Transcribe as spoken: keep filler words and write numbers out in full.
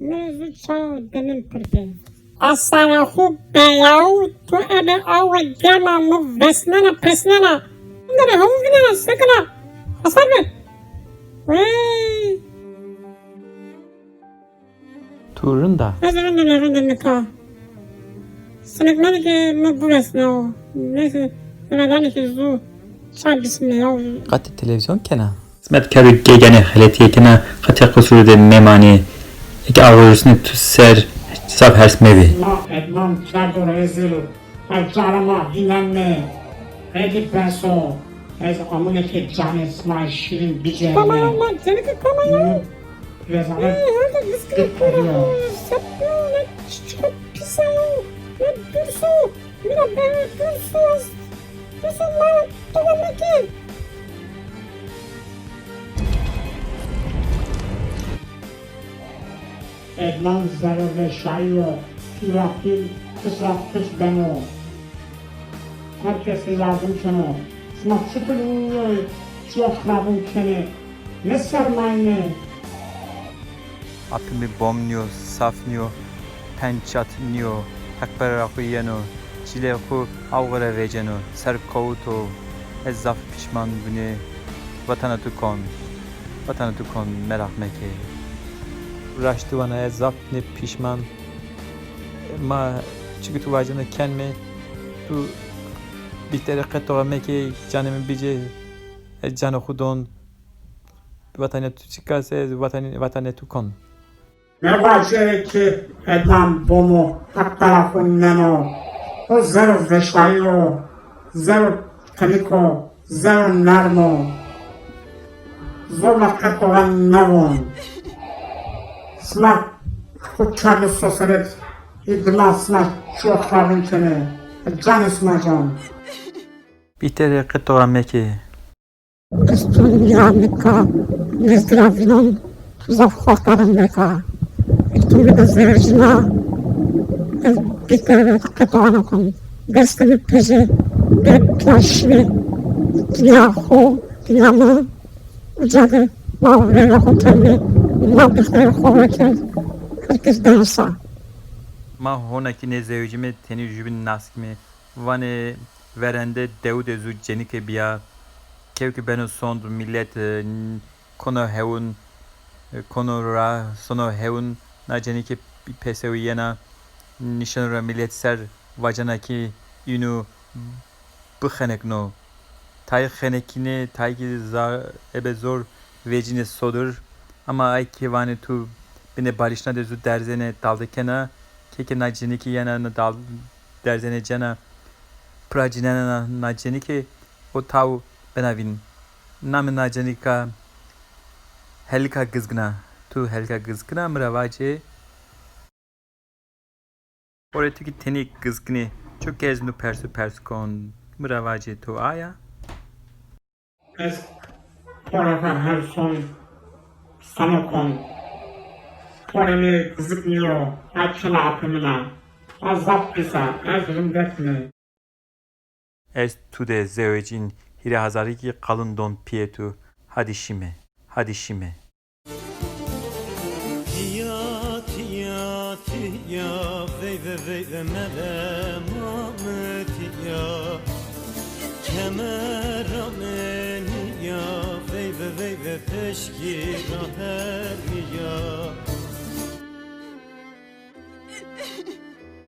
Mi rê zu çayo demim pir bê. Ez sara xu beyaw, tu ebe awe dema mi vesnena pesnena. Nere hov nena sekina. Hasar be. Wey. Tu rind a? Ez rind a, rind a nika. Sinik meni ke mi bivesna o. Neyse, ina danê ke zu ça bismî ya. Qatê televîzyon kena? Xizmetkerû gegene xeletîye kena, qatê qusûrû de memanê. Eke awe rusnê tu ser, zaf hers mebê. Ma edman kerdo rezil. Ay cara ma vînenê. Edi bes o. Ez amune ke canê sima şîrin bicerine. Koma ya, ma cenike koma ya. Rezalet. Ay, herde viskine kora. Sepyo, ne çiçko pisa ya. Ne durso. Mira be durso. Durso ma togameki. Edman zerre ve şayo, pîra pîl, pis ra pis beno. Her kesî lazim keno. Sima çitur nîyo, çiya xirabin kenê, ne sermayne. Apê mi bom nîyo, saf nîyo, penc çat nîyo, heqbere ra xu yeno, cilê xu awxe ra veceno, ser kowit o, ez zaf pişman bunê, vatana tu kon. Vatana tu kon, meraq meke. Raştî vana ez zaf ne pişman. Ma çiki tu vacena kenme, tu bîhterê qetoxa meke, canê mi bicê, ez canê xu don. Vatana tu çikas, ez vatana, vatana tu kon. Mevacê ke edman bomo heqbera xu neno. O zero veşayî yo, zero tenik o, zero nerm o. Zorla qetoxa navon. Sima xu kerdê soselet, î dima sima çiyo xirabin kenê. Canê sima can. Bîhterê qetoxa meke. Piston ya nika, nêzdî ra vînon, zaf xo qerindek a. Îtûrî de zerjîna, ez bîhterê qetoxa nakon. Destê mi pejê, bê plaşî, dinya xo, dinya mi, uca de ma verê xo kerdê, ma bîhterê xo vekerd, her kes dano sa. Ma hona kî nêzewicîme, tenî jubîn nas kîme. Vanê verende dew de zu cenîke bîya. Kewkî beno sond, mîlet, e, n-, kono hewin, e, kono ra, sono hewin, na cenîke pêsewi yena, nîşeno ra mîlet ser, vacena kî înû bixenekno. Tayê xenekînê, tayê kî za-, ebe zor vecînê sodir. Ama ay kî vanê tu binê balîşna de zu derzenê, dalde kena, keke na cenîke yena, na dal-, derzenê cena, pira cinena na, na cenîke, o taw bena vîn. Namê na cenîka Helika Gizgin a. Tu Helika Gizgin a, mi ra vacê. Ore tu kî tenê gizgin ê, ço ke ez nu persu pers kon, mi ra vacê to aya? Ez xora ra her son sano kon. Xora mi gizik nîyo, a çina apê min a. A zaf pîs a, ez rindek nî. Ez tu de zewecîn, hîrê hezarî kî qalin don pîyê tu. Hadî şîme, hadî şîme. Tîya, tîya, tîya, veyve, veyve, mele, ma mi tîya. Kemera mi nîya, veyve, veyve, peşkî ra her nîya.